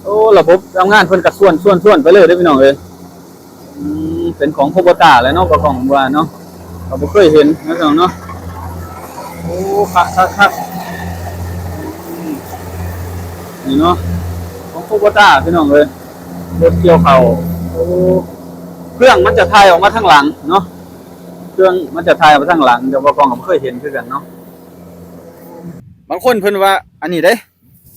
ໂອ້ ລະບົບທຳງານເພິ່ນກໍຊວນໆໆໄປເລີຍເດ້ພີ່ນ້ອງເອີຍ. ອືມ ເປັນຂອງໂຄໂບຕ້າແຫຼະເນາະ ບໍ່ຂອງວ່າເນາະ ກໍບໍ່ເຄີຍເຫັນເນາະພີ່ນ້ອງເນາະ. ໂອ້ ຄັກໆໆ ອືມ ນີ້ເນາະ ຂອງໂຄໂບຕ້າພີ່ນ້ອງເອີຍ ລົດກ່ຽວເຂົ້າ. ໂອ້ ເຄື່ອງມັນຈະຖ່າຍອອກມາທາງຫຼັງເນາະ ເຄື່ອງມັນຈະຖ່າຍອອກມາທາງຫຼັງ ແຕ່ວ່າກ້ອງກໍບໍ່ເຄີຍເຫັນຄືກັນເນາະ. ບາງຄົນເພິ່ນວ່າ ອັນນີ້ເດ້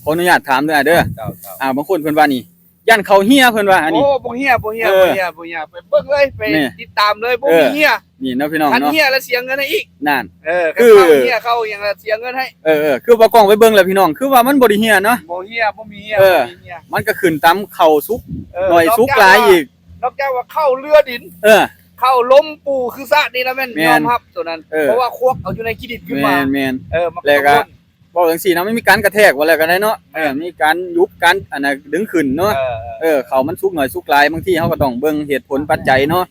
ຂໍອະນຸຍາດຖາມເດີອ້າຍເດີ. ເຈົ້າໆ ອ່າ ບາງຄົນເພິ່ນວ່ານີ້ ຢ້ານເຂົ້າເຮຍ ເພິ່ນວ່າອັນນີ້. ໂອ້ ບໍ່ເຮຍ ບໍ່ເຮຍ ເອີ ບໍ່ເຮຍ ບໍ່ເຮຍ ໄປເບິ່ງເລີຍ ໄປຕິດຕາມເລີຍ ບໍ່ມີເຮຍ. ນີ້ເນາະພີ່ນ້ອງເນາະ ຄັນເຮຍລະເສຍເງິນໃຫ້ອີກ. ນັ້ນ ເອີ ຄັນເຂົ້າເຮຍ ເຂົ້າອີ່ຫຍັງລະເສຍເງິນໃຫ້. ເອີໆ ຄືວ່າກ້ອງໄປເບິ່ງແລ້ວພີ່ນ້ອງ ຄືວ່າມັນບໍ່ໄດ້ເຮຍເນາະ ບໍ່ເຮຍ ບໍ່ມີເຮຍ ເອີ ບໍ່ມີເຮຍ. ມັນກໍຂຶ້ນຕາມເຂົ້າສຸກ ເອີ ໜ້ອຍສຸກຫຼາຍອີກ ນອກຈາກວ່າເຂົ້າເຫຼືອດິນ ເອີ ເຂົ້າລົມປູຄືຊາດນີ້ລະແມ່ນຍອມຮັບໂຕນັ້ນ ເອີ ເພາະວ່າຄວັກເອົາຢູ່ໃນຂີ້ດິນຂຶ້ນມາ. ແມ່ນໆ ເອີ ມັນກໍ ເວົ້າຈັ່ງຊີ້ນະ ມັນມີການກະແທກວ່າແລ້ວກໍໄດ້ເນາະ ເອີ ມີການຍຸບ ການອັນນ່າດຶງຂຶ້ນເນາະ. ເອີ ເອີ ເຂົ້າມັນສຸກໜ້ອຍສຸກຫຼາຍ ບາງທີເຮົາກໍຕ້ອງເບິ່ງເຫດຜົນປັດໄຈເນາະ.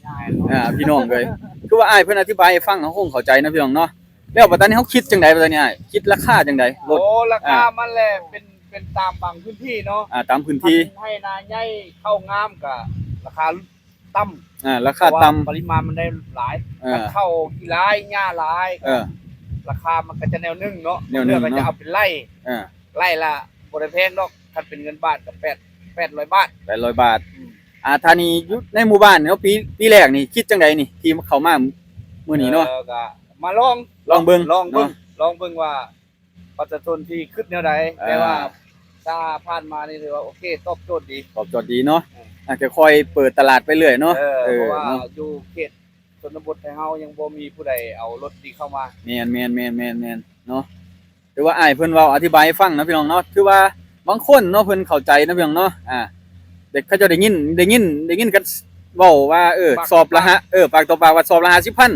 ອ່າ ພີ່ນ້ອງເອີຍ ຄືວ່າອ້າຍເພິ່ນອະທິບາຍໃຫ້ຟັງ ເຮົາຄົງເຂົ້າໃຈເນາະພີ່ນ້ອງເນາະ. ແລ້ວບັດຕານີ້ເຮົາຄິດຈັ່ງໃດ ບັດຕານີ້ອ້າຍ ຄິດລາຄາຈັ່ງໃດລົດ? ໂອ້ ລາຄາມັນແຫຼະ ເປັນ ເປັນຕາມບາງພື້ນທີ່ເນາະ. ອ່າ ຕາມພື້ນທີ່ ຄັນໄຮ່ນາໃຫຍ່ ເຂົ້າງາມກໍລາຄາ ຕ່ຳ ອ່າ ລາຄາຕ່ຳ ເພາະວ່າປະລິມານມັນໄດ້ຫຼາຍ. ເອີ ຄັນເຂົ້າຂີ້ຫຼາຍ ຫຍ້າຫຼາຍ ເອີ ລາຄາມັນກໍຈະແນວໜຶ່ງເນາະ ແນວໜຶ່ງເນາະ ເຂົາເຈົ້າເອົາເປັນໄຮ່ ເອີ ໄຮ່ລະບໍ່ໄດ້ແພງດອກ ຄັນເປັນເງິນບາດກໍແປດ ແປດຮ້ອຍບາດ ແປດຮ້ອຍບາດ. ອືມ ອ່າ ທ່ານນີ້ຢູ່ໃນໝູ່ບ້ານເນາະ ປີ ປີແລກນີ້ຄິດຈັ່ງໃດນີ້ ທີ່ເຂົ້າມາມື້ນີ້ເນາະ? ເອີ ກໍມາລອງ ລອງເບິ່ງ ລອງເບິ່ງເນາະ ລອງເບິ່ງວ່າ ປະຊາຊົນທີ່ຄິດແນວໃດ ອ່າ ແຕ່ວ່າຖ້າຜ່ານມານີ້ຖືວ່າໂອເຄ ຕອບໂຈດດີ ຕອບໂຈດດີເນາະ. ເອີ ອາດຈະຄ່ອຍເປີດຕະຫຼາດໄປເລື້ອຍເນາະ. ເອີ ເອີ ເພາະວ່າເນາະ ຢູ່ເຂດຊົນນະບົດໄທເຮົາຍັງບໍ່ມີຜູ້ໃດເອົາລົດນີ້ເຂົ້າມາ. ແມ່ນໆໆໆໆ ເນາະ ຖືວ່າອ້າຍເພິ່ນເວົ້າອະທິບາຍໃຫ້ຟັງເນາະ ພີ່ນ້ອງເນາະ. ຖືວ່າບາງຄົນເນາະ ເພິ່ນເຂົ້າໃຈເນາະ ພີ່ນ້ອງເນາະ. ອ່າ ເດັກເຂົາເຈົ້າໄດ້ຍິນ ໄດ້ຍິນ ໄດ້ຍິນກັນເວົ້າວ່າ ເອີ ປາກ ສອບລະ ປາກ ຫ້າ ເອີ ປາກຕໍ່ປາກວ່າສອບລະຫ້າສິບພັນ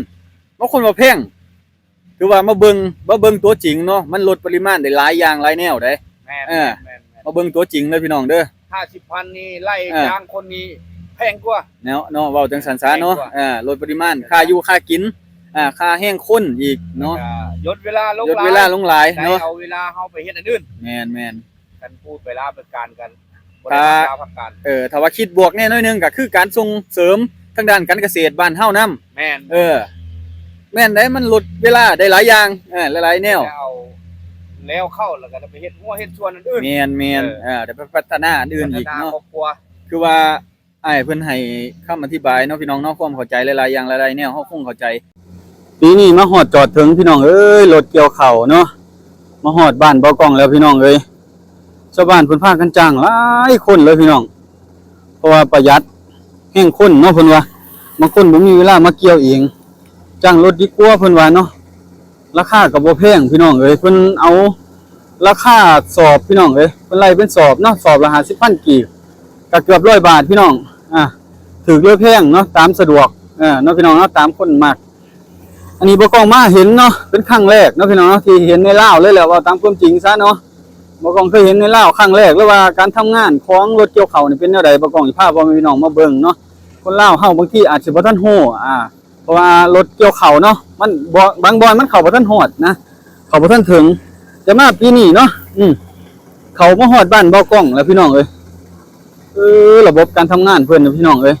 ບາງຄົນວ່າແພງ. ຄືວ່າມາເບິ່ງ ມາເບິ່ງຕົວຈິງເນາະ ມັນລົດປະລິມານໄດ້ຫຼາຍຢ່າງຫຼາຍແນວເດ້. ແມ່ນ ເອີ ແມ່ນໆໆ ມາເບິ່ງຕົວຈິງເດີພີ່ນ້ອງເດີ. ຫ້າສິບພັນນີ້ໄລ່ ເອີ ຈ້າງຄົນນີ້ແພງກວ່າ ແນວເນາະ ເວົ້າຈັ່ງຊັ້ນຊະເນາະ. ແພງກວ່າ ເອີ ລົດປະລິມານ ຄ່າຢູ່ຄ່າກິນ ອ່າ ຄ່າແຮງຄົນອີກເນາະ ແລ້ວກໍຍົດເວລາລົງ ຍົດເວລາລົງຫຼາຍ ຫຼາຍເນາະ ໄດ້ເອົາເວລາເຮົາໄປເຮັດອັນອື່ນ. ແມ່ນໆ ຄັນປູດໄປລາວໄປການກັນ ບໍ່ໄດ້ພັກລາພັກການ. ເອີ ຖ້າວ່າຄິດບວກແດ່ໜ້ອຍໜຶ່ງ ກໍຄືການສົ່ງເສີມທາງດ້ານການກະເສດບ້ານເຮົານຳ. ແມ່ນ ເອີ ແມ່ນໄດ໋ ມັນລົດເວລາໄດ້ຫຼາຍຢ່າງ ເອີ ຫຼາຍໆແນວ ແລ້ວເຂົ້າ ແລ້ວກໍໄດ້ໄປເຮັດຮົ້ວເຮັດສວນອັນອື່ນ. ແມ່ນໆ ເອີ ເອີ ໄດ້ໄປພັດທະນາອັນອື່ນອີກເນາະ ພັດທະນາຄອບຄົວ. ຄືວ່າອ້າຍເພິ່ນໃຫ້ຄຳອະທິບາຍເນາະ ພີ່ນ້ອງເນາະ ຄວາມເຂົ້າໃຈຫຼາຍໆຢ່າງຫຼາຍໆແນວ ເຮົາຄົງເຂົ້າໃຈ. ປີນີ້ມາຮອດຈອດເຖິງ ພີ່ນ້ອງເອີຍ ລົດກ່ຽວເຂົ້າເນາະ ມາຮອດບ້ານບໍ່ກ້ອງແລ້ວ ພີ່ນ້ອງເອີຍ. ຊາວບ້ານເພິ່ນພາກັນຈ້າງຫຼາຍຄົນເລີຍພີ່ນ້ອງ ເພາະວ່າປະຢັດແຮງຄົນເນາະ ເພິ່ນວ່າ ບາງຄົນບໍ່ມີເວລາມາກ່ຽວເອງ ຈ້າງລົດດີກວ່າເພິ່ນວ່າເນາະ. ລາຄາກໍບໍ່ແພງພີ່ນ້ອງເອີຍ ເພິ່ນເອົາລາຄາສອບພີ່ນ້ອງເອີຍ ເພິ່ນໄລ່ເປັນສອບເນາະ ສອບລະຫ້າສິບພັນກີບ ກໍເກືອບຮ້ອຍບາດພີ່ນ້ອງ. ອ່າ ຖືກຫຼືແພງເນາະ ຕາມສະດວກ ເອີ ເນາະ ພີ່ນ້ອງເນາະ ຕາມຄົນມັກ. ອັນນີ້ບໍ່ກ້ອງມາເຫັນເນາະ ເປັນຄັ້ງແລກເນາະ ພີ່ນ້ອງເນາະ ທີ່ເຫັນໃນລາວເລີຍແຫຼະ ເວົ້າຕາມຄວາມຈິງຊະເນາະ. ບໍ່ກ້ອງເຄີຍເຫັນໃນລາວຄັ້ງແລກ ຫຼືວ່າການທຳງານຂອງລົດກ່ຽວເຂົ້ານີ້ເປັນແນວໃດ ບໍ່ກ້ອງຊິພາພໍ່ແມ່ພີ່ນ້ອງມາເບິ່ງເນາະ. ຄົນລາວເຮົາບາງທີອາດຊິບໍ່ທັນຮູ້ ອ່າ ເພາະວ່າລົດກ່ຽວເຂົ້າເນາະ ມັນບໍ່ ບາງບ່ອນມັນເຂົ້າບໍ່ທັນຮອດນະ ເຂົ້າບໍ່ທັນເຖິງ. ແຕ່ມາປີນີ້ເນາະ ອືມ ເຂົ້າມາຮອດບ້ານບໍ່ກ້ອງແລ້ວ ພີ່ນ້ອງເອີຍ. ເອີ ລະບົບການທຳງານເພິ່ນນະ ພີ່ນ້ອງເອີຍ.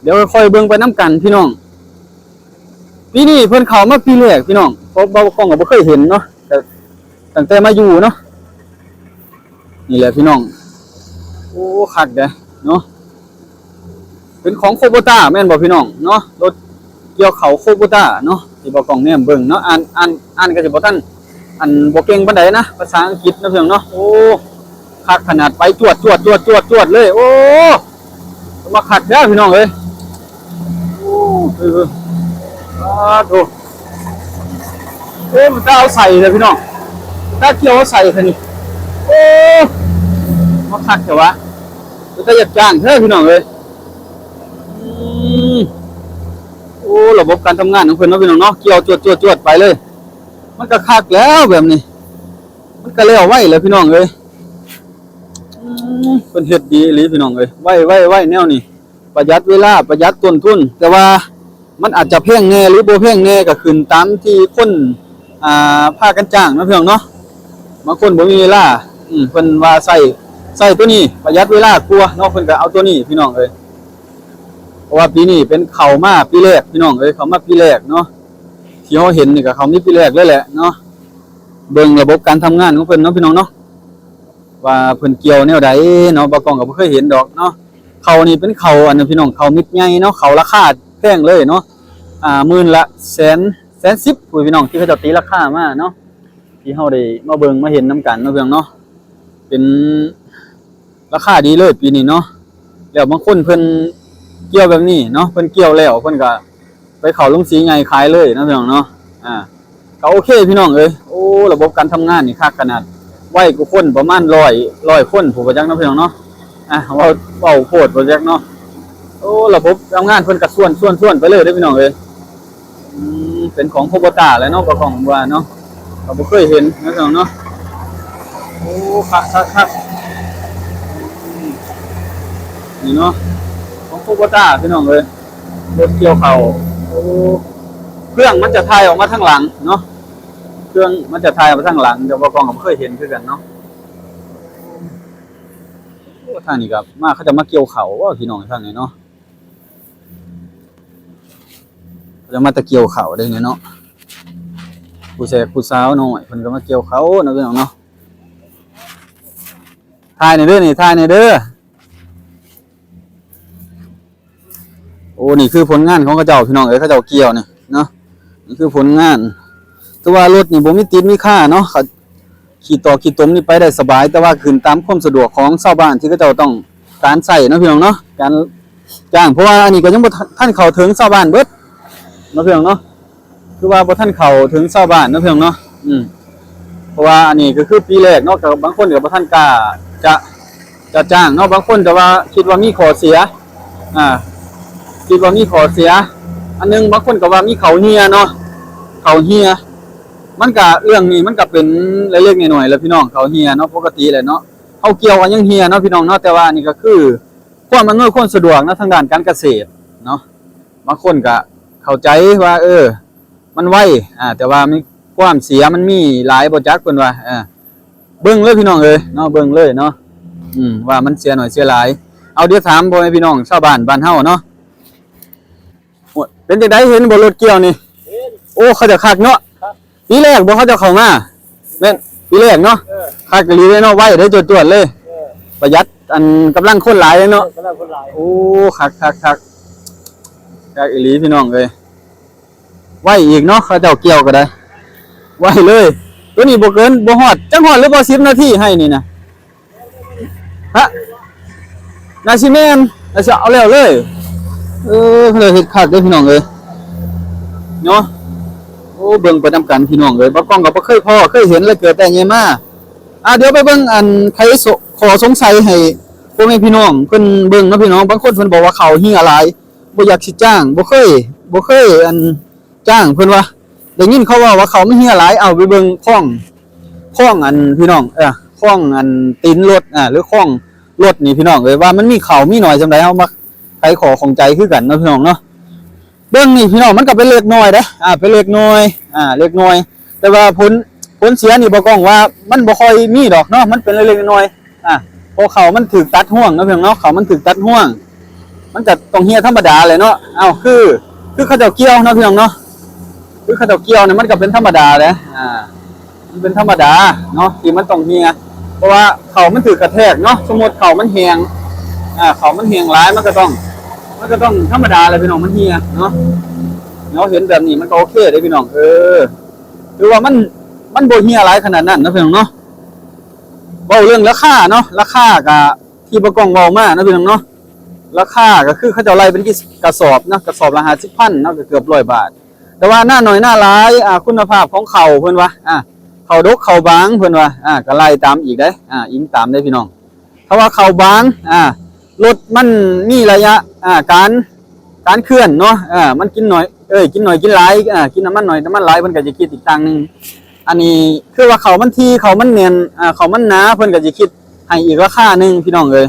ດຽວຄ່ອຍເບິ່ງໄປນຳກັນພີ່ນ້ອງ. ປີນີ້ເພິ່ນເຂົ້າມາປີແລກພີ່ນ້ອງ ເພາະວ່າບໍ່ກ້ອງກໍບໍ່ເຄີຍເຫັນເນາະ ແຕ່ຕັ້ງແຕ່ມາຢູ່ເນາະ. ນີ້ແຫຼະພີ່ນ້ອງ ໂອ້ ຄັກເດ້ເນາະ. ເປັນຂອງໂຄໂບຕ້າແມ່ນບໍ່ພີ່ນ້ອງເນາະ ລົດກ່ຽວເຂົ້າໂຄໂບຕ້າເນາະ ທີ່ບໍ່ກ້ອງແນມເບິ່ງເນາະ. ອ່ານ ອ່ານ ອ່ານກໍຊິບໍ່ທັນ ອັນ ບໍ່ເກັ່ງປານໃດນະ ພາສາອັງກິດເນາະ ພີ່ນ້ອງເນາະ. ໂອ້ ຄັກຂະໜາດ ໄປຈວດ ຈວດ ຈວດ ຈວດ ຈວດເລີຍ. ໂອ້ ມາຄັກເດີພີ່ນ້ອງເອີຍ. ໂອ້ ເອີ ເອີ ປາດໂທ້ ໂອ້ ມັນຕາເອົາໃສ່ເດີພີ່ນ້ອງ ຕາກ່ຽວເອົາໃສ່ແທ້ນີ້. ໂອ້ ມາຄັກແທ້ຫວາ ເປັນຕາຢາກຈ້າງແທ້ພີ່ນ້ອງເອີຍ. ອືມ ໂອ້ ລະບົບການທຳງານຂອງເພິ່ນເນາະ ພີ່ນ້ອງເນາະ ກ່ຽວຈວດ ຈວດ ຈວດໄປເລີຍ. ມັນກໍຄັກແລ້ວແບບນີ້ ມັນກໍແລ້ວໄວແລ້ວພີ່ນ້ອງເອີຍ. ອືມ ເພິ່ນເຮັດດີອີ່ຫຼີພີ່ນ້ອງເອີຍ ໄວ ໄວ ໄວແນວນີ້ ປະຢັດເວລາ ປະຢັດຕົ້ນທຶນ ແຕ່ວ່າມັນອາດຈະແພງແດ່ ຫຼື ບໍ່ແພງແດ່ ກໍຂຶ້ນຕາມທີ່ຄົນ ອ່າ ພາກັນຈ້າງເນາະ ພີ່ນ້ອງເນາະ. ບາງຄົນບໍ່ມີເວລາ ອືມ ເພິ່ນວ່າໃຊ້ ໃຊ້ໂຕນີ້ປະຢັດເວລາກວ່າເນາະ ເພິ່ນກໍເອົາໂຕນີ້ພີ່ນ້ອງເອີຍ. ເພາະວ່າປີນີ້ເປັນເຂົ້າມາປີແລກພີ່ນ້ອງເອີຍ ເຂົ້າມາປີແລກເນາະ ທີ່ເຮົາເຫັນນີ້ກໍເຂົ້າມີປີແລກເລີຍແຫຼະເນາະ. ເບິ່ງລະບົບການທຳງານຂອງເພິ່ນເນາະພີ່ນ້ອງເນາະ ວ່າເພິ່ນກ່ຽວແນວໃດເນາະ ບ່າວກ້ອງກໍບໍ່ເຄີຍເຫັນດອກເນາະ. ເຂົ້ານີ້ເປັນເຂົ້າອັນນັ້ນພີ່ນ້ອງ ເຂົ້າເມັດໃຫຍ່ເນາະ ເຂົ້າລາຄາແພງເລີຍເນາະ ອ່າ ໝື່ນລະແສນ ແສນສິບພຸ້ນພີ່ນ້ອງ ທີ່ເຂົາເຈົ້າຕີລາຄາມາເນາະ ທີ່ເຮົາໄດ້ມາເບິ່ງມາເຫັນນຳກັນເນາະພີ່ນ້ອງເນາະ. ເປັນລາຄາດີເລີຍປີນີ້ເນາະ. ແລ້ວບາງຄົນເພິ່ນກ່ຽວແບບນີ້ເນາະ ເພິ່ນກ່ຽວແລ້ວເພິ່ນກໍໄປເຂົ້າໂຮງສີໃຫຍ່ຂາຍເລີຍເນາະພີ່ນ້ອງເນາະ. ອ່າ ກໍໂອເຄພີ່ນ້ອງເອີຍ. ໂອ້ ລະບົບການທຳງານນີ້ຄັກຂະໜາດ ໄວກວ່າຄົນປະມານຮ້ອຍ ຮ້ອຍຄົນພຸ້ນວ່າຈັກເນາະພີ່ນ້ອງເນາະ. ອ່າ ເວົ້າ ເວົ້າໂພດວ່າຈັກເນາະ. ໂອ້ ລະບົບທຳງານເພິ່ນກໍຊວນໆໆໄປເລີຍເດ້ພີ່ນ້ອງເອີຍ. ອືມ ເປັນຂອງໂຄໂບຕ້າແຫຼະເນາະ ບ່າວກ້ອງວ່າເນາະ ກໍບໍ່ເຄີຍເຫັນເນາະພີ່ນ້ອງເນາະ. ໂອ້ ຄັກໆໆ ນີ້ເນາະ ຂອງໂຄໂບຕ້າພີ່ນ້ອງເອີຍ ລົດກ່ຽວເຂົ້າ. ໂອ້ ເຄື່ອງມັນຈະຖ່າຍອອກມາທາງຫຼັງເນາະ ເຄື່ອງມັນຈະຖ່າຍອອກມາທາງຫຼັງ ແຕ່ບ່າວກ້ອງກໍບໍ່ເຄີຍເຫັນຄືກັນເນາະ. ໂອ້ ທາງນີ້ກໍມາ ເຂົາເຈົ້າມາກ່ຽວເຂົ້າບໍ່ພີ່ນ້ອງ ທາງນີ້ເນາະ. ເຂົາເຈົ້າມາແຕ່ກ່ຽວເຂົ້າເດ້ນີ້ເນາະ ຜູ້ແຊກຜູ້ສາວນ້ອຍເພິ່ນກໍມາກ່ຽວເຂົ້າເນາະພີ່ນ້ອງເນາະ. ຖ່າຍແດ່ເດີນີ້ ຖ່າຍແດ່ເດີ. ໂອ້ ນີ້ຄືຜົນງານຂອງເຂົາເຈົ້າພີ່ນ້ອງເອີຍ ເຂົາເຈົ້າກ່ຽວນີ້ເນາະ. ນີ້ຄືຜົນງານ ຖືວ່າລົດນີ້ບໍ່ມີຕິດມີຄາເນາະ ເຂົາຂີ່ຕອກຂີ່ຕົມນີ້ໄປໄດ້ສະບາຍ ແຕ່ວ່າຂຶ້ນຕາມຄວາມສະດວກຂອງຊາວບ້ານທີ່ເຂົາເຈົ້າຕ້ອງການໃຊ້ເນາະພີ່ນ້ອງເນາະ ການຈ້າງ. ເພາະວ່າອັນນີ້ກໍຍັງບໍ່ທັນເຂົ້າເຖິງຊາວບ້ານເບິດເນາະພີ່ນ້ອງເນາະ ຄືວ່າບໍ່ທັນເຂົ້າເຖິງຊາວບ້ານເນາະພີ່ນ້ອງເນາະ. ອືມ ເພາະວ່າອັນນີ້ກໍຄືປີແລກເນາະ ກໍບາງຄົນກໍບໍ່ທັນກ້າຈະ ຈະຈ້າງເນາະ ບາງຄົນກໍວ່າຄິດວ່າມີຂໍ້ເສຍ ອ່າ ຄິດວ່າມີຂໍ້ເສຍອັນໜຶ່ງ ບາງຄົນກໍວ່າມີເຂົ້າເຫ່ຍເນາະ ເຂົ້າເຫ່ຍ. ມັນກະ ເລື່ອງນີ້ມັນກະເປັນເລັກໆນ້ອຍໆແຫຼະພີ່ນ້ອງ ເຂົ້າເຫ່ຍເນາະ ປົກກະຕິແຫຼະເນາະ ເຮົາກ່ຽວກໍຍັງເຫ່ຍເນາະພີ່ນ້ອງເນາະ. ແຕ່ວ່າອັນນີ້ກໍຄືຄວາມອຳນວຍຄວາມສະດວກເນາະ ທາງດ້ານການກະເສດເນາະ ບາງຄົນກະເຂົ້າໃຈວ່າ ເອີ ມັນໄວ ອ່າ ແຕ່ວ່າມັນ ຄວາມເສຍມັນມີຫຼາຍບໍ່ຈັກ ເພິ່ນວ່າ ເອີ ເບິ່ງເລີຍພີ່ນ້ອງເອີຍເນາະ ເບິ່ງເລີຍເນາະ ອືມ ວ່າມັນເສຍໜ້ອຍເສຍຫຼາຍ. ເອົາ ດຽວຖາມພໍ່ແມ່ພີ່ນ້ອງຊາວບ້ານ ບ້ານເຮົາເນາະ. ໂອ້ຍ ເປັນຈັ່ງໃດ ເຫັນບໍ່ລົດກ່ຽວນີ້? ເຫັນ. ໂອ້ ເຂົາເຈົ້າຄັກເນາະ. ຄັກ. ປີແລກບໍ່ເຂົາເຈົ້າເຂົ້າມາ? ແມ່ນ ປີແລກເນາະ. ເອີ ຄັກອີ່ຫຼີເດ້ເນາະ ໄວເດ້ ຈວດໆເລີຍ. ເອີ ປະຢັດ ອັນ ກຳລັງຄົນຫຼາຍເນາະ. ເອີ ກຳລັງຄົນຫຼາຍ. ໂອ້ ຄັກໆໆ ຄັກອີ່ຫຼີພີ່ນ້ອງເອີຍ. ໄວອີກເນາະ ເຂົາເຈົ້າກ່ຽວກໍໄດ້ ໄວເລີຍ. ໂຕນີ້ບໍ່ເກີນ ບໍ່ຮອດ ຈັກຮອດຫຼືບໍ່ສິບນາທີ ໄຮ່ນີ້ນະ? ຮະ ໜ້າຊິແມ່ນ ໜ້າຊິເອົາແລ້ວເລີຍ. ເອີ ເຂົາເຈົ້າເຮັດຄັກເດ້ພີ່ນ້ອງເອີຍເນາະ. ໂອ້ ເບິ່ງໄປນຳກັນພີ່ນ້ອງເອີຍ ບ່າວກ້ອງກໍບໍ່ເຄີຍພໍ້ ເຄີຍເຫັນແລ້ວ ເກີດແຕ່ໃຫຍ່ມາ. ອ່າ ດຽວໄປເບິ່ງ ອັນ ໄຂຂໍ້ສົງໄສໃຫ້ພໍ່ແມ່ພີ່ນ້ອງເພິ່ນເບິ່ງເນາະພີ່ນ້ອງ. ບາງຄົນເພິ່ນບອກວ່າເຂົ້າເຫ່ຍຫຼາຍ ບໍ່ຢາກຊິຈ້າງ ບໍ່ເຄີຍ ບໍ່ເຄີຍ ອັນ ຈ້າງ ເພິ່ນວ່າ ໄດ້ຍິນເຂົາເວົ້າວ່າເຂົ້າມັນເຫ່ຍຫຼາຍ. ເອົາ ໄປເບິ່ງຄອງ ຄອງ ອັນ ພີ່ນ້ອງ ເອີ ຄອງ ອັນ ຕີນລົດ ອ່າ ຫຼືຄອງລົດນີ້ພີ່ນ້ອງເອີຍ ວ່າມັນມີເຂົ້າມີໜ້ອຍສ່ຳໃດ ເຮົາມາໄຂຂໍ້ຂ້ອງໃຈຄືກັນເນາະພີ່ນ້ອງເນາະ. ເບິ່ງນີ້ພີ່ນ້ອງ ມັນກໍເປັນເລັກນ້ອຍເດ້ ອ່າ ເປັນເລັກນ້ອຍ ອ່າ ເລັກນ້ອຍ ແຕ່ວ່າຜົນ ຜົນເສຍນີ້ ບ່າວກ້ອງວ່າມັນບໍ່ຄ່ອຍມີດອກເນາະ ມັນເປັນເລັກໆນ້ອຍໆ. ອ່າ ເພາະເຂົ້າມັນຖືກຕັດຮ່ວງເນາະພີ່ນ້ອງເນາະ ເຂົ້າມັນຖືກຕັດຮ່ວງ ມັນກໍຕ້ອງເຫ່ຍທຳມະດາແຫຼະເນາະ. ເອົາ ຄື ຄືເຂົາເຈົ້າກ່ຽວເນາະພີ່ນ້ອງເນາະ ຄືເຂົາເຈົ້າກ່ຽວນີ້ ມັນກໍເປັນທຳມະດາເດ້ ອ່າ ມັນເປັນທຳມະດາເນາະ ທີ່ມັນຕ້ອງເຫ່ຍ ເພາະວ່າເຂົ້າມັນຖືກກະແທກເນາະ. ສົມມຸດເຂົ້າມັນແຫ້ງ ອ່າ ເຂົ້າມັນແຫ້ງຫຼາຍ ມັນກໍຕ້ອງ ມັນກໍຕ້ອງທຳມະດາແຫຼະພີ່ນ້ອງ ມັນເຫ່ຍເນາະ. ເຮົາເຫັນແບບນີ້ມັນກໍໂອເຄເດ້ພີ່ນ້ອງ ເອີ ຖືວ່າມັນ ມັນບໍ່ເຫ່ຍຫຼາຍຂະໜາດນັ້ນເນາະພີ່ນ້ອງເນາະ. ເວົ້າເລື່ອງລາຄາເນາະ ລາຄາກະທີ່ບ່າວກ້ອງເວົ້າມາເນາະພີ່ນ້ອງເນາະ ລາຄາກໍຄືເຂົາເຈົ້າໄລ່ເປັນກະສອບເນາະ ກະສອບລະຫ້າສິບພັນເນາະ ກໍເກືອບຮ້ອຍບາດ. ແຕ່ວ່າໜ້າໜ້ອຍໜ້າຫຼາຍ ອ່າ ຄຸນນະພາບຂອງເຂົ້າເພິ່ນວ່າ ອ່າ ເຂົ້າດົກເຂົ້າບາງເພິ່ນວ່າ ອ່າ ກໍໄລ່ຕາມອີກເດ້ ອ່າ ອີງຕາມເດ້ພີ່ນ້ອງ. ຖ້າວ່າເຂົ້າບາງ ອ່າ ລົດມັນມີໄລຍະ ອ່າ ການ ການເຄື່ອນເນາະ ອ່າ ມັນກິນໜ້ອຍ ເອີຍ ກິນໜ້ອຍກິນຫຼາຍ ອ່າ ກິນນ້ຳມັນໜ້ອຍນ້ຳມັນຫຼາຍ ເພິ່ນກໍຈະຄິດອີກຕ່າງໜຶ່ງ. ອັນນີ້ຄືວ່າເຂົ້າມັນຖີ່ ເຂົ້າມັນແໜ້ນ ອ່າ ເຂົ້າມັນໜາ ເພິ່ນກໍຈະຄິດໃຫ້ອີກລາຄາໜຶ່ງພີ່ນ້ອງເອີຍ.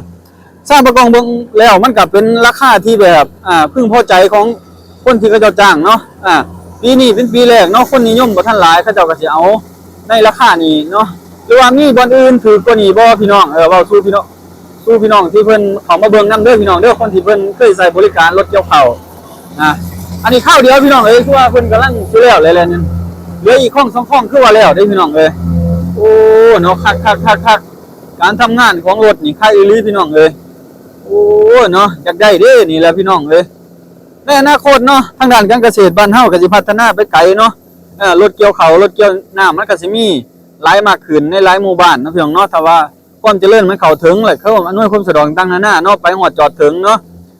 ຊາວປະກອງເບິ່ງແລ້ວ ມັນກໍເປັນລາຄາທີ່ແບບ ອ່າ ເພິ່ງພໍໃຈຂອງຄົນທີ່ເຂົາເຈົ້າຈ້າງເນາະ. ອ່າ ປີນີ້ເປັນປີແລກເນາະ ຄົນນິຍົມບໍ່ທັນຫຼາຍ ເຂົາເຈົ້າກໍຊິເອົາໃນລາຄານີ້ເນາະ. ຫຼືວ່າມີບ່ອນອື່ນຖືກກວ່ານີ້ບໍ່ພີ່ນ້ອງ? ເອີ ເວົ້າສູ່ພີ່ນ້ອງ ສູ່ພີ່ນ້ອງທີ່ເພິ່ນເຂົ້າມາເບິ່ງນຳເດີພີ່ນ້ອງເດີ ຄົນທີ່ເພິ່ນເຄີຍໃຊ້ບໍລິການລົດກ່ຽວເຂົ້ານະ. ອັນນີ້ຄາວດຽວພີ່ນ້ອງເອີຍ ຄືວ່າເພິ່ນກຳລັງຊິແລ້ວແລ້ວນີ້ ເຫຼືອອີກຄອງສອງຄອງຄືວ່າແລ້ວເດ້ພີ່ນ້ອງເອີຍ. ໂອ້ ເນາະ ຄັກໆໆໆ ການທຳງານຂອງລົດນີ້ຄັກອີ່ຫຼີພີ່ນ້ອງເອີຍ. ໂອ້ ເນາະ ຢາກໄດ້ເດ້ນີ້ແຫຼະພີ່ນ້ອງເອີຍ. ໃນອະນາຄົດເນາະ ທາງດ້ານການກະເສດບ້ານເຮົາກໍຊິພັດທະນາໄປໄກເນາະ. ເອີ ລົດກ່ຽວເຂົ້າ ລົດກ່ຽວນ້ຳ ມັນກໍຊິມີຫຼາຍມາກຂຶ້ນໃນຫຼາຍໝູ່ບ້ານເນາະພີ່ນ້ອງເນາະ. ຖ້າວ່າຄວາມຈະເລີນມັນເຂົ້າເຖິງ ແລະ ເຂົາອຳນວຍຄວາມສະດວກຕ່າງໆນານາເນາະ ໄປຮອດຈອດເຖິງເນາະ.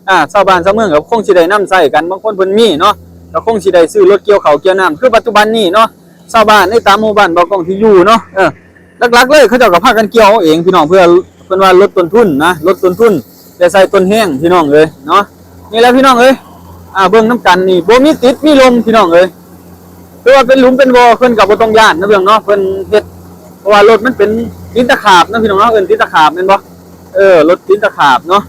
ອ່າ ຊາວບ້ານຊາວເມືອງກໍຄົງຊິໄດ້ນຳໃຊ້ກັນ ບາງຄົນເພິ່ນມີເນາະ ກໍຄົງຊິໄດ້ຊື້ລົດກ່ຽວເຂົ້າກ່ຽວນ້ຳ ຄືປັດຈຸບັນນີ້ເນາະ ຊາວບ້ານໃນຕາມໝູ່ບ້ານບ່າວກ້ອງທີ່ຢູ່ເນາະ ເອີ ຫຼັກໆເລີຍ ເຂົາເຈົ້າກໍພາກັນກ່ຽວເອົາເອງພີ່ນ້ອງ ເພື່ອ ເພິ່ນວ່າລົດຕົ້ນທຶນນະ ລົດຕົ້ນທຶນ ແຕ່ໃສ່ຕົ້ນແຮງພີ່ນ້ອງເອີຍເນາະ. ນີ້ແຫຼະພີ່ນ້ອງເອີຍ ອ່າ ເບິ່ງນຳກັນນີ້ ບໍ່ມີຕິດມີລົງພີ່ນ້ອງເອີຍ ຄືວ່າເປັນຫຼຸມເປັນບໍ່ ເພິ່ນກໍບໍ່ຕ້ອງຢ້ານນະເບື້ອງເນາະ ເພິ່ນເຮັດ ເພາະວ່າລົດມັນເປັນຕີນຕະຂາບເນາະພີ່ນ້ອງເນາະ ເອີ້ນຕີນຕະຂາບແມ່ນບໍ່? ເອີ ລົດຕີນຕະຂາບເນາະ.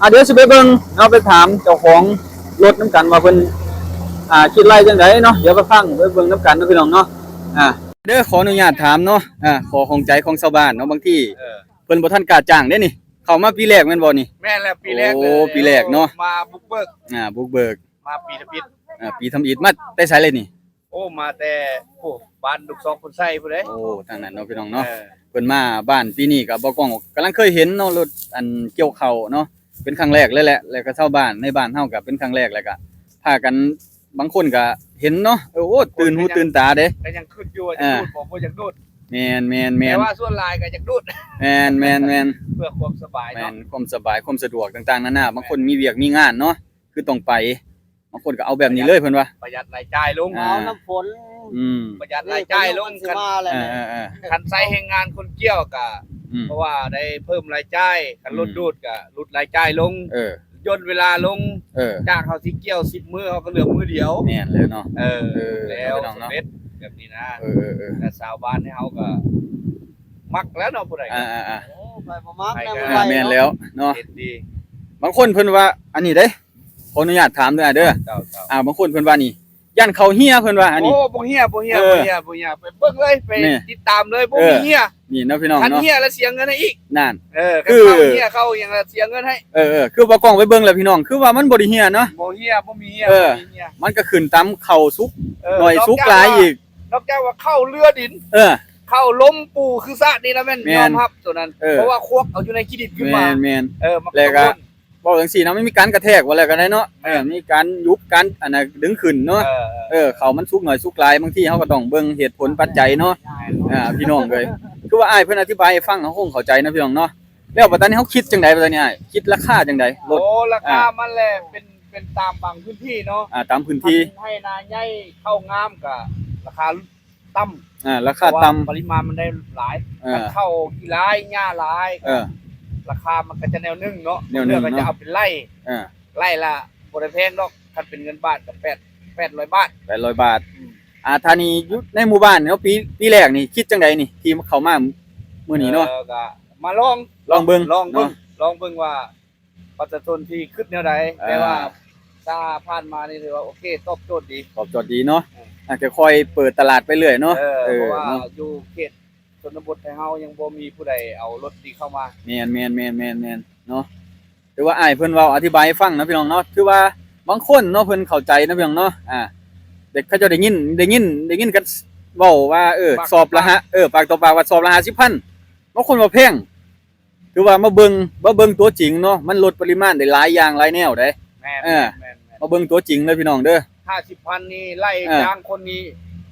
ອ່າ ດຽວຊິໄປເບິ່ງເນາະ ໄປຖາມເຈົ້າຂອງລົດນຳກັນວ່າເພິ່ນ ອ່າ ຄິດໄລ່ຈັ່ງໃດເນາະ ດຽວໄປຟັງໄປເບິ່ງນຳກັນເນາະພີ່ນ້ອງເນາະ. ອ່າ ເດີ ຂໍອະນຸຍາດຖາມເນາະ ອ່າ ຂໍ້ຂ້ອງໃຈຂອງຊາວບ້ານເນາະ ບາງທີ ເອີ ເພິ່ນບໍ່ທັນກ້າຈ້າງເດ້ນີ້ ເຂົ້າມາປີແລກແມ່ນບໍ່ນີ້? ແມ່ນແລ້ວ ປີແລກ ໂອ້ ເລີຍ ປີແລກເນາະ ມາບຸກເບີກ ອ່າ ບຸກເບີກ ມາປີທຳອິດ ອ່າ ປີທຳອິດ ມາແຕ່ໃສເລີຍນີ້? ໂອ້ ມາແຕ່ ໂອ້ ບ້ານລູກສອງຄົນໃສ່ພຸ້ນເດ້ ໂອ້ ທາງນັ້ນເນາະພີ່ນ້ອງເນາະ. ເອີ ເພິ່ນມາບ້ານປີນີ້ກໍບໍ່ກ້ອງກຳລັງເຄີຍເຫັນເນາະ ລົດອັນກ່ຽວເຂົ້າເນາະ ເປັນຄັ້ງແລກເລີຍແຫຼະ ແລ້ວກໍຊາວບ້ານໃນບ້ານເຮົາກໍເປັນຄັ້ງແລກ ແລ້ວກໍພາກັນ ບາງຄົນກໍເຫັນເນາະ ເອີ ໂອ້ ຕື່ນຫູຕື່ນຕາເດ້ ກໍຍັງຄິດຢູ່ວ່າຈະດູດບໍ່ ບໍ່ຢາກດູດ ແມ່ນໆໆ ແຕ່ວ່າສ່ວນຫຼາຍກໍຢາກດູດ ແມ່ນໆໆ ເພື່ອຄວາມສະບາຍເນາະ ແມ່ນ ຄວາມສະບາຍ ຄວາມສະດວກຕ່າງໆນານາ ບາງຄົນມີວຽກມີງານເນາະ ຄືຕ້ອງໄປ ບາງຄົນກໍເອົາແບບນີ້ເລີຍເພິ່ນວ່າ ປະຢັດລາຍຈ່າຍລົງ ອ່າ ເອົານ້ຳຝົນ ອືມ ປະຢັດລາຍຈ່າຍລົງ ເອີໆໆ ຄັນໃຊ້ແຮງງານຄົນກ່ຽວກໍ ອືມ ເພາະວ່າໄດ້ເພີ່ມລາຍຈ່າຍ ຄັນລົດ ອືມ ດູດກໍຫຼຸດລາຍຈ່າຍລົງ ເອີ ຍ່ນເວລາລົງ ເອີ ຈາກເຮົາຊິກ່ຽວສິບມື້ ເຮົາກໍເຫຼືອມື້ດຽວ ແມ່ນແລ້ວເນາະ ເອີ ເອີ ແລ້ວ ພີ່ນ້ອງເນາະ ສຳເລັດແບບນີ້ນະ ເອີໆໆ ແຕ່ຊາວບ້ານໃນເຮົາກໍມັກແລ້ວເນາະ ຜູ້ໃດກໍ ອ່າໆໆ ໂອ້ ໃຜບໍ່ມັກແນວໃດ ແມ່ນແລ້ວເນາະ ເຫັນດີ ບາງຄົນເພິ່ນວ່າ ອັນນີ້ເດ້ ຂໍອະນຸຍາດຖາມເດີອ້າຍເດີ ເຈົ້າໆ ອ່າ ບາງຄົນເພິ່ນວ່ານີ້ ຢ້ານເຂົ້າເຮຍ ເພິ່ນວ່າອັນນີ້ ໂອ້ ບໍ່ເຮຍ ບໍ່ເຮຍ ເອີ ບໍ່ເຮຍ ບໍ່ເຮຍ ໄປເບິ່ງເລີຍ ໄປຕິດຕາມເລີຍ ບໍ່ມີເຮຍ ນີ້ເນາະພີ່ນ້ອງເນາະ ຄັນເຮຍແລ້ວເສຍເງິນໃຫ້ອີກ ນັ້ນ ເອີ ຄື ຄັນເຂົ້າເຮຍ ເຂົ້າຫຍັງລະເສຍເງິນໃຫ້ ເອີໆ ຄືບໍ່ກ້ອງໄປເບິ່ງແລ້ວພີ່ນ້ອງ ຄືວ່າມັນບໍ່ໄດ້ເຮຍເນາະ ບໍ່ເຮຍ ບໍ່ມີເຮຍ ເອີ ບໍ່ມີເຮຍ ມັນກໍຂຶ້ນຕາມເຂົ້າສຸກ ເອີ ໜ້ອຍສຸກຫຼາຍອີກ ນອກຈາກວ່າເຂົ້າເຫຼືອດິນ ເອີ ເຂົ້າລົມປູຄືສະນີ້ລະແມ່ນ ແມ່ນ ຍອມຮັບໂຕນັ້ນ ເອີ ເພາະວ່າຄວັກເອົາຢູ່ໃນຂີ້ດິນຂຶ້ນມາ ແມ່ນໆ ເອີ ມັນກໍ ເວົ້າຈັ່ງຊີ້ເນາະ ມັນມີການກະແທກວ່າແລ້ວກໍໄດ້ເນາະ ເອີ ມີການຍຸບ ການອັນນ່າດຶງຂຶ້ນເນາະ ເອີ ເອີ ເຂົ້າມັນສຸກໜ້ອຍສຸກຫຼາຍ ບາງທີເຮົາກໍຕ້ອງເບິ່ງເຫດຜົນປັດໄຈເນາະ ອ່າ ພີ່ນ້ອງເອີຍ ຄືວ່າອ້າຍເພິ່ນອະທິບາຍໃຫ້ຟັງ ເຮົາຄົງເຂົ້າໃຈເນາະພີ່ນ້ອງເນາະ ແລ້ວບັດຕານີ້ເຮົາຄິດຈັ່ງໃດບັດຕານີ້ອ້າຍ ຄິດລາຄາຈັ່ງໃດລົດ? ໂອ້ ລາຄາ ອ່າ ມັນແຫຼະ ເປັນ ເປັນຕາມບາງພື້ນທີ່ເນາະ ອ່າ ຕາມພື້ນທີ່ ຄັນໃຫ້ນາໃຫຍ່ເຂົ້າງາມກໍລາຄາ ຕ່ຳ ອ່າ ລາຄາຕ່ຳ ເພາະວ່າປະລິມານມັນໄດ້ຫຼາຍ ເອີ ຄັນເຂົ້າຂີ້ຫຼາຍ ຫຍ້າຫຼາຍ ເອີ ລາຄາມັນກໍຈະແນວໜຶ່ງເນາະ ແນວໜຶ່ງເນາະ ບາງເທື່ອກໍຈະເອົາເປັນໄລ່ ເອີ ໄລ່ລະບໍ່ໄດ້ແພງດອກ ຄັນເປັນເງິນບາດກໍແປດ ແປດຮ້ອຍບາດ ແປດຮ້ອຍບາດ ອືມ ອ່າ ຖ້ານີ້ຢູ່ໃນໝູ່ບ້ານເນາະ ປີ ປີແລກນີ້ຄິດຈັ່ງໃດນີ້ ທີ່ເຂົ້າມາມື້ນີ້ເນາະ? ເອີ ກໍມາລອງ ລອງເບິ່ງ ລອງເບິ່ງ ເນາະ ລອງເບິ່ງວ່າ ປະຊາຊົນທີ່ຄິດແນວໃດ ອ່າ ແຕ່ວ່າຖ້າຜ່ານມານີ້ຖືວ່າໂອເຄ ຕອບໂຈດດີ ຕອບໂຈດດີເນາະ ເອີ ອ່າ ຄ່ອຍໆເປີດຕະຫຼາດໄປເລື້ອຍເນາະ ເອີ ເອີ ເພາະວ່າ ເນາະ ຢູ່ເຂດຊົນນະບົດໄທເຮົາຍັງບໍ່ມີຜູ້ໃດເອົາລົດນີ້ເຂົ້າມາ ແມ່ນໆໆໆໆ ເນາະ ຖືວ່າອ້າຍເພິ່ນເວົ້າອະທິບາຍໃຫ້ຟັງເນາະ ພີ່ນ້ອງເນາະ ຖືວ່າບາງຄົນເນາະ ເພິ່ນເຂົ້າໃຈເນາະ ພີ່ນ້ອງເນາະ ອ່າ ເດັກເຂົາເຈົ້າໄດ້ຍິນ ໄດ້ຍິນ ໄດ້ຍິນກັນເວົ້າວ່າ ເອີ ປາກຕໍ່ປາກ ສອບລະຫ້າ ເອີ ປາກຕໍ່ປາກວ່າສອບລະຫ້າສິບພັນ ບາງຄົນວ່າແພງ ຄືວ່າມາເບິ່ງ ມາເບິ່ງຕົວຈິງເນາະ ມັນລົດປະລິມານໄດ້ຫຼາຍຢ່າງຫຼາຍແນວເດ້ ແມ່ນ ເອີ ແມ່ນໆໆ ມາເບິ່ງຕົວຈິງເດີພີ່ນ້ອງເດີ ຫ້າສິບພັນນີ້ໄລ່ ເອີ ຈ້າງຄົນນີ້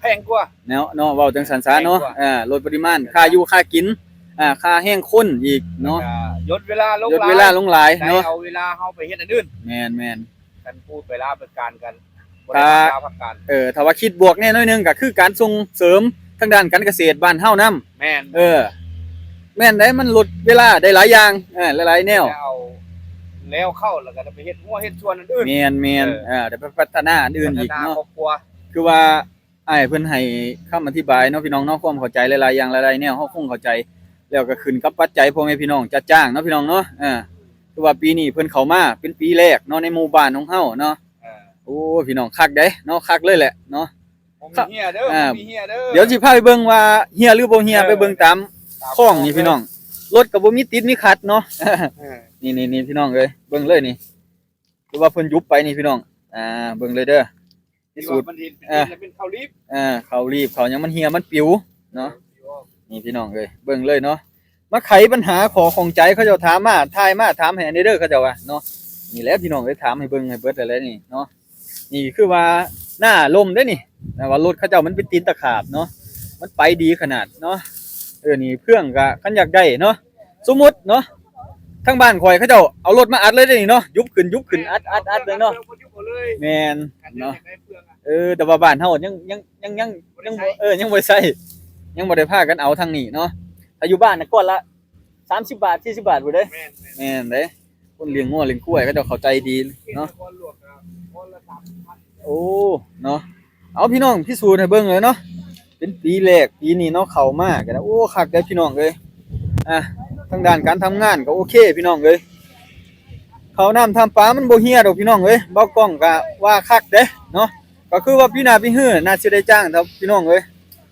ແພງກວ່າ ແນວເນາະ ເວົ້າຈັ່ງຊັ້ນຊະເນາະ ແພງກວ່າ ເອີ ລົດປະລິມານ ຄ່າຢູ່ຄ່າກິນ ອ່າ ຄ່າແຮງຄົນອີກເນາະ ແລ້ວກໍຍົດເວລາລົງ ຍົດເວລາລົງຫຼາຍເນາະ ໄດ້ເອົາເວລາເຮົາໄປເຮັດອັນອື່ນ ແມ່ນໆ ຄັນປູດໄປລາວໄປການກັນ ບໍ່ໄດ້ພັກລາວພັກການ ເອີ ຖ້າວ່າຄິດບວກແດ່ໜ້ອຍໜຶ່ງ ກໍຄືການສົ່ງເສີມທາງດ້ານການກະເສດບ້ານເຮົານຳ ແມ່ນ ເອີ ແມ່ນໃດ໋ ມັນລົດເວລາໄດ້ຫຼາຍຢ່າງ ເອີ ຫຼາຍໆແນວ ແລ້ວເຂົ້າ ແລ້ວກໍໄດ້ໄປເຮັດຮົ້ວເຮັດສວນອັນອື່ນ ແມ່ນໆ ເອີ ເອີ ໄດ້ໄປພັດທະນາອັນອື່ນອີກເນາະ ພັດທະນາຄອບຄົວ ຄືວ່າອ້າຍເພິ່ນໃຫ້ຄຳອະທິບາຍເນາະ ພີ່ນ້ອງເນາະ ຄວາມເຂົ້າໃຈຫຼາຍໆຢ່າງຫຼາຍໆແນວ ເຮົາຄົງເຂົ້າໃຈ ແລ້ວກໍຂຶ້ນກັບປັດໄຈພໍ່ແມ່ພີ່ນ້ອງຈັດຈ້າງເນາະ ພີ່ນ້ອງເນາະ ເອີ ຄືວ່າປີນີ້ເພິ່ນເຂົ້າມາເປັນປີແລກເນາະ ໃນໝູ່ບ້ານຂອງເຮົາເນາະ ເອີ ໂອ້ ພີ່ນ້ອງ ຄັກເດ້ເນາະ ຄັກເລີຍແຫຼະເນາະ ບໍ່ມີເຮຍເດີ ອ່າ ບໍ່ມີເຮຍເດີ ດຽວຊິພາໄປເບິ່ງວ່າເຮຍຫຼືບໍ່ເຮຍ ເອີ ໄປເບິ່ງຕາມ ຕາມ ຄອງນີ້ ຄອງ ພີ່ນ້ອງ ລົດກໍບໍ່ມີຕິດມີຂັດເນາະ. ເອີ ນີ້ໆໆ ພີ່ນ້ອງເອີຍ ເບິ່ງເລີຍນີ້ ຄືວ່າເພິ່ນຍຸບໄປນີ້ພີ່ນ້ອງ ອ່າ ເບິ່ງເລີຍເດີ ພິສູດ ທີ່ວ່າມັນເຫັນເປັນ ອ່າ ເປັນເປັນເຂົ້າລີບ ອ່າ ເຂົ້າລີບເຂົ້າຫຍັງມັນເຫ່ຍມັນປິວເນາະ. ນີ້ພີ່ນ້ອງເອີຍ ເບິ່ງເລີຍເນາະ ມາໄຂບັນຫາຂໍ້ຂ້ອງໃຈ ເຂົາເຈົ້າຖາມມາ ຖ່າຍມາ ຖາມໃຫ້ແດ່ເດີ ເຂົາເຈົ້າວ່າເນາະ. ນີ້ແຫຼະພີ່ນ້ອງເອີຍ ຖາມໃຫ້ເບິ່ງໃຫ້ເບິດແລ້ວນີ້ເນາະ. ນີ້ຄືວ່າໜ້າລົມເດ້ນີ້ ແຕ່ວ່າລົດເຂົາເຈົ້າມັນເປັນຕີນຕະຂາບເນາະ ມັນໄປດີຂະໜາດເນາະ. ເອີ ນີ້ເຟືອງກະຄັນຢາກໄດ້ເນາະ ສົມມຸດເນາະ ທາງບ້ານຂ້ອຍເຂົາເຈົ້າເອົາລົດມາອັດເລີຍເດ້ນີ້ເນາະ ຍຸບຂຶ້ນ ຍຸບຂຶ້ນ ອັດ ອັດ ອັດເລີຍເນາະ. ແມ່ນເນາະ ເອີ ແຕ່ວ່າບ້ານເຮົາຍັງ ຍັງ ຍັງ ຍັງ ຍັງບໍ່ ເອີ ຍັງບໍ່ໄດ້ໃຊ້ ຍັງບໍ່ໄດ້ພາກັນເອົາທາງນີ້ເນາະ. ຖ້າຢູ່ບ້ານນະ ກ້ອນລະສາມສິບບາດ ສີ່ສິບບາດພຸ້ນເດ້. ແມ່ນ ແມ່ນ ແມ່ນເດ້ ຄົນລ້ຽງງົວລ້ຽງຄວາຍເຂົາເຈົ້າເຂົ້າໃຈດີເນາະ. ກ້ອນລວກກໍກ້ອນລະສາມສິບພັນ. ໂອ້ ເນາະ ເອົາ ພີ່ນ້ອງພິສູດໃຫ້ເບິ່ງເລີຍເນາະ ເປັນປີແລກປີນີ້ເນາະ ເຂົ້າມາກໍໄດ້ ໂອ້ ຄັກເດ້ພີ່ນ້ອງເອີຍ. ອ່າ ທາງດ້ານການທຳງານກໍໂອເຄພີ່ນ້ອງເອີຍ ເຂົ້ານ້ຳທຳປາມັນບໍ່ເຫ່ຍດອກພີ່ນ້ອງເອີຍ. ເບົາກ້ອງກໍວ່າຄັກເດ້ເນາະ ກໍຄືວ່າປີໜ້າປີຮືໜ້າຊິໄດ້ຈ້າງເນາະພີ່ນ້ອງເອີຍ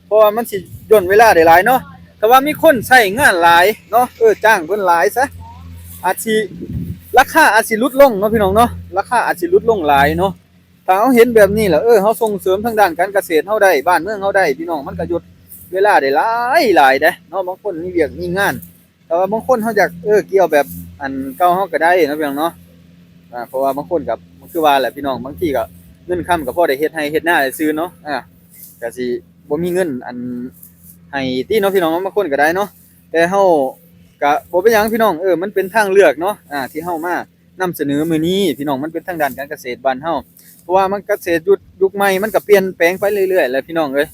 ເພາະວ່າມັນຊິຢ່ນເວລາໄດ້ຫຼາຍເນາະ. ຖ້າວ່າມີຄົນໃຊ້ງານຫຼາຍເນາະ ເອີ ຈ້າງເພິ່ນຫຼາຍຊະ ອາດຊິ ລາຄາອາດຊິຫຼຸດລົງເນາະພີ່ນ້ອງເນາະ ລາຄາອາດຊິຫຼຸດລົງຫຼາຍເນາະ. ຖ້າເຮົາເຫັນແບບນີ້ແລ້ວ ເອີ ເຮົາສົ່ງເສີມທາງດ້ານການກະເສດເຮົາໄດ້ ບ້ານເມືອງເຮົາໄດ້ ພີ່ນ້ອງ ມັນກໍຢຸດເວລາໄດ້ຫຼາຍໆເດ້ເນາະ. ບາງຄົນມີວຽກມີງານ ແຕ່ວ່າບາງຄົນເຮົາຢາກ ເອີ ກ່ຽວແບບອັນເກົ່າເຮົາກໍໄດ້ເນາະ ພີ່ນ້ອງເນາະ. ອ່າ ເພາະວ່າບາງຄົນກໍຄືວ່າແຫຼະພີ່ນ້ອງ ບາງທີກໍເງິນຄຳກໍພໍໄດ້ເຮັດໄຮ່ເຮັດນາຊື່ໆເນາະ ອ່າ ກໍຊິບໍ່ມີເງິນອັນໃຫ້ຕິເນາະ ພີ່ນ້ອງເນາະ ບາງຄົນກໍໄດ້ເນາະ. ແຕ່ເຮົາກໍບໍ່ເປັນຫຍັງພີ່ນ້ອງ ເອີ ມັນເປັນທາງເລືອກເນາະ ອ່າ ທີ່ເຮົາມານຳສະເໜີມື້ນີ້ ພີ່ນ້ອງ ມັນເປັນທາງດ້ານການກະເສດບ້ານເຮົາ ເພາະວ່າມັນກະເສດຍຸກ ຍຸກໃໝ່ມັນກໍປ່ຽນແປງໄປເລື້ອຍໆແຫຼະ ພີ່ນ້ອງເອີຍ.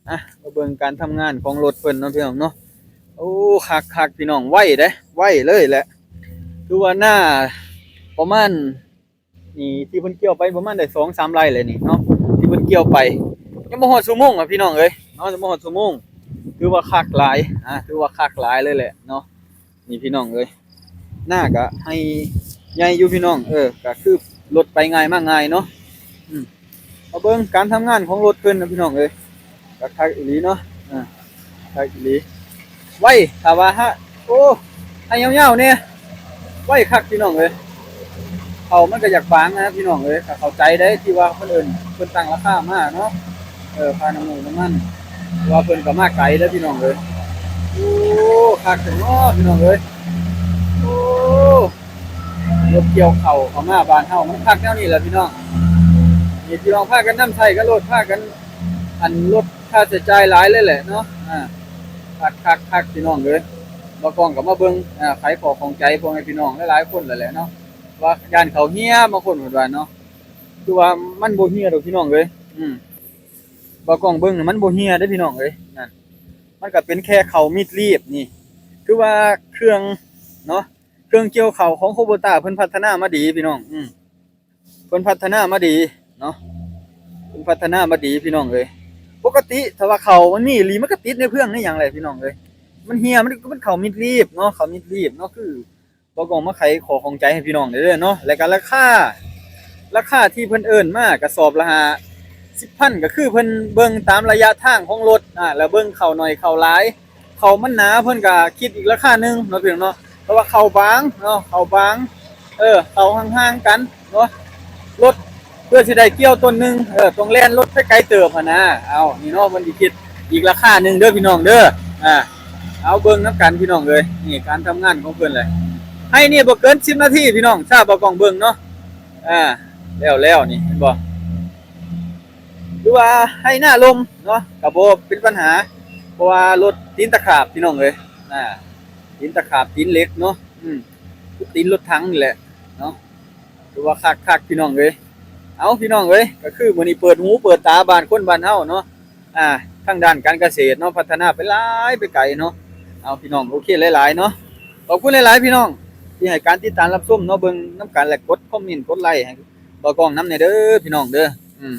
ອ່ະ ມາເບິ່ງການທຳງານຂອງລົດເພິ່ນເນາະ ພີ່ນ້ອງເນາະ. ໂອ້ ຄັກໆ ພີ່ນ້ອງ ໄວເດ້ ໄວເລີຍແຫຼະ ຄືວ່າໜ້າປະມານ ນີ້ທີ່ເພິ່ນກ່ຽວໄປປະມານໄດ້ສອງສາມໄຮ່ແລ້ວນີ້ເນາະ ທີ່ເພິ່ນກ່ຽວໄປ ຍັງບໍ່ຮອດຊົ່ວໂມງອະ ພີ່ນ້ອງເອີຍເນາະ ຍັງບໍ່ຮອດຊົ່ວໂມງ. ຖືວ່າຄັກຫຼາຍ ອ່າ ຖືວ່າຄັກຫຼາຍເລີຍແຫຼະເນາະ. ນີ້ພີ່ນ້ອງເອີຍ ໜ້າກະໄຮ່ໃຫຍ່ຢູ່ພີ່ນ້ອງ ເອີ ກະຄືລົດໄປງ່າຍມາງ່າຍເນາະ. ອືມ ມາເບິ່ງການທຳງານຂອງລົດເພິ່ນນະພີ່ນ້ອງເອີຍ ກະຄັກອີ່ຫຼີເນາະ ເອີ ຄັກອີ່ຫຼີ ໄວ ຖ້າວ່າຫາ ໂອ້ ໃຫ້ຍາວໆແດ່ ໄວຄັກພີ່ນ້ອງເອີຍ. ເຂົ້າມັນກໍຢາກບາງນະພີ່ນ້ອງເອີຍ ກໍເຂົ້າໃຈໄດ້ທີ່ວ່າຄົນອື່ນເພິ່ນຕັ້ງລາຄາມາເນາະ ເອີ ຄ່ານ້ຳມັນ ເພາະວ່າເພິ່ນກໍມາໄກເດີພີ່ນ້ອງເອີຍ. ໂອ້ ຄັກແທ້ເນາະພີ່ນ້ອງເອີຍ ໂອ້ ລົດກ່ຽວເຂົ້າເຂົ້າມາບ້ານເຮົາ ມັນຄັກແນວນີ້ແຫຼະພີ່ນ້ອງ. ນີ້ພີ່ນ້ອງພາກັນນຳໃຊ້ກັນໂລດ ພາກັນ ອັນ ລົດຄ່າໃຊ້ຈ່າຍຫຼາຍເລີຍແຫຼະເນາະ ອ່າ ຄັກໆໆ ພີ່ນ້ອງເອີຍ. ບ່າວກ້ອງກໍມາເບິ່ງ ອ່າ ໄຂຂໍ້ຂ້ອງໃຈພວກໃຫ້ພີ່ນ້ອງຫຼາຍໆຄົນແລ້ວແຫຼະເນາະ ວ່າຢ້ານເຂົາເຫ່ຍ ບາງຄົນເພິ່ນວ່າເນາະ ຄືວ່າມັນບໍ່ເຫ່ຍດອກພີ່ນ້ອງເອີຍ. ອືມ ບ່າວກ້ອງເບິ່ງນີ້ມັນບໍ່ເຫ່ຍເດ້ພີ່ນ້ອງເອີຍ ນັ້ນ ມັນກໍເປັນແຄ່ເຂົ້າມິດລີບນີ້ ຄືວ່າເຄື່ອງເນາະ ເຄື່ອງກ່ຽວເຂົ້າຂອງໂຄໂບຕ້າເພິ່ນພັດທະນາມາດີພີ່ນ້ອງ ອືມ ເພິ່ນພັດທະນາມາດີເນາະ ເພິ່ນພັດທະນາມາດີພີ່ນ້ອງເອີຍ. ປົກກະຕິຖ້າວ່າເຂົ້າມັນມີອີ່ຫຼີ ມັນກໍຕິດໃນເຟືອງໃນຫຍັງແຫຼະພີ່ນ້ອງເອີຍ ມັນເຫ່ຍ ມັນ ມັນເຂົ້າມິດລີບເນາະ ເຂົ້າມິດລີບເນາະ ຄື ບ່າວກ້ອງມາໄຂຂໍ້ຂ້ອງໃຈໃຫ້ພີ່ນ້ອງໄດ້ເດີເນາະ. ແລ້ວກໍລາຄາ ລາຄາທີ່ເພິ່ນເອີ້ນມາກະສອບລະຫ້າສິບພັນ ກໍຄືເພິ່ນເບິ່ງຕາມໄລຍະທາງຂອງລົດ ອ່າ ແລ້ວເບິ່ງເຂົ້າໜ້ອຍເຂົ້າຫຼາຍ ເຂົ້າມັນໜາເພິ່ນກໍຄິດອີກລາຄາໜຶ່ງເນາະພີ່ນ້ອງເນາະ. ແຕ່ວ່າເຂົ້າບາງເນາະ ເຂົ້າບາງ ເອີ ເຂົ້າຫ່າງໆກັນເນາະ ລົດ ເພື່ອຊິໄດ້ກ່ຽວຕົ້ນໜຶ່ງ ເອີ ຕ້ອງແລ່ນລົດໄປໄກເຕີບຫັ້ນນະ. ເອົາ ນີ້ເນາະ ເພິ່ນຊິຄິດອີກລາຄາໜຶ່ງເດີພີ່ນ້ອງເດີ. ອ່າ ເອົາເບິ່ງນຳກັນພີ່ນ້ອງເອີຍ ນີ້ການທຳງານຂອງເພິ່ນແຫຼະ. ໄຮ່ນີ້ບໍ່ເກີນສິບນາທີພີ່ນ້ອງ ຖ້າບ່າວກ້ອງເບິ່ງເນາະ. ອ່າ ແລ້ວໆນີ້ ເຫັນບໍ່ ຄືວ່າໄຮ່ນາລົມເນາະ ກໍບໍ່ເປັນບັນຫາ ເພາະວ່າລົດຕີນຕະຂາບພີ່ນ້ອງເອີຍ ອ່າ ຕີນຕະຂາບ ຕີນເຫຼັກເນາະ ອືມ ຄືຕີນລົດຖັງນີ້ແຫຼະເນາະ. ຖືວ່າຄັກໆ ພີ່ນ້ອງເອີຍ. ເອົາ ພີ່ນ້ອງເອີຍ ກໍຄືມື້ນີ້ເປີດຫູເປີດຕາບ້ານຄົນບ້ານເຮົາເນາະ ອ່າ ທາງດ້ານການກະເສດເນາະ ພັດທະນາໄປຫຼາຍໄປໄກເນາະ. ເອົາ ພີ່ນ້ອງ ໂອເຄຫຼາຍໆເນາະ ຂອບຄຸນຫຼາຍໆ ພີ່ນ້ອງ ທີ່ໃຫ້ການຕິດຕາມຮັບຊົມເນາະ ເບິ່ງນຳກັນ ແລະ ກົດຄອມເມັນ ກົດໄລໃຫ້ບ່າວກ້ອງນຳແດ່ເດີພີ່ນ້ອງເດີ. ອືມ